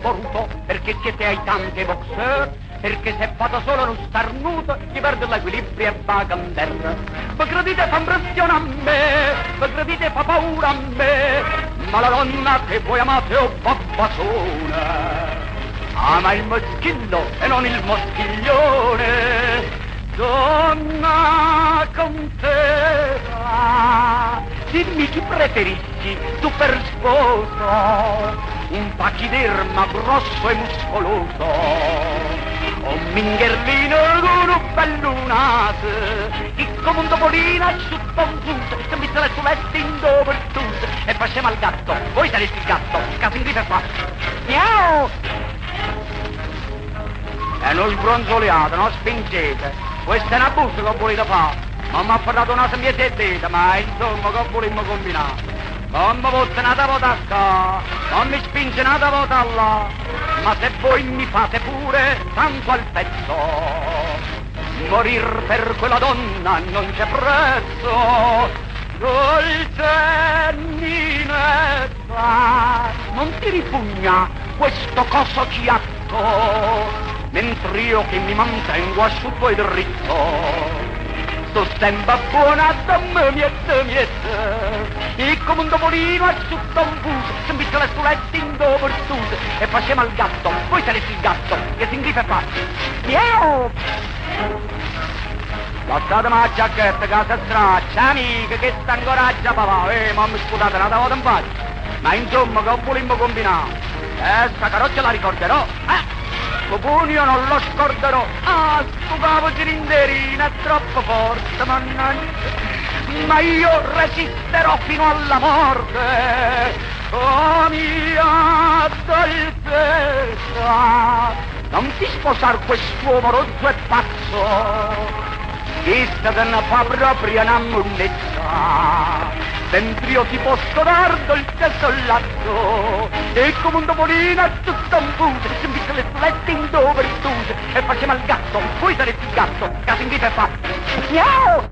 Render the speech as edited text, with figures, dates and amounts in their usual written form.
Boruto, perché siete aitante boxeur, perché se fate solo uno starnuto, gli perde l'equilibrio e va a terra. Voi credete fa impressione a me, voi credete fa paura a me, ma la donna che voi amate è un babbasone. Ama il moschillo e non il moschiglione. Donna con te va, dimmi chi preferisci tu per sposo, un pachiderma grosso e muscoloso, un mingherlino con un ballonato, che come un topolino asciutto un punto, che mi sale su letto in dove e facciamo al gatto, voi sareste il gatto, caso in griffa fa, miau! E non sbronzoliate, non spingete, questa è una busta che volete fare. Ma mi ha parlato una mia dita, ma insomma che volimmo combinare? Non mi volete una volta qua, non mi spinge una volta là, ma se voi mi fate pure tanto al pezzo, morir per quella donna non c'è prezzo. Dolce Ninetta, non ti ripugna questo coso chiatto, mentre io che mi mantengo asciutto e dritto. Sto sempre buona da me miette miette, e come un topolino asciutto un fuso, si impiccia le sulette in dove e facciamo al gatto, voi sareste il gatto, che si ingrifa e fa, miau! Lasciatemi la giacchetta che si straccia, amica, che sta ancora a già papà, ma mi scusate, una volta in faccia. Ma insomma, che volimmo combinare? Sta caroccia la ricorderò, eh? Io non lo scorderò. Ah, sto capo girinderina è troppo forte, mannaggia. Ma io resisterò fino alla morte. Oh mia dolcezza, non ti sposar quest'uomo rozzo e pazzo. Chissà te ne fa proprio una monnezza. Mentre io ti posso dar dolce sollazzo, e come un topolino tutto un punto, si impiccia le solette in dove e facciamo al gatto, voi sarete il gatto, caso in vita e fa, miau!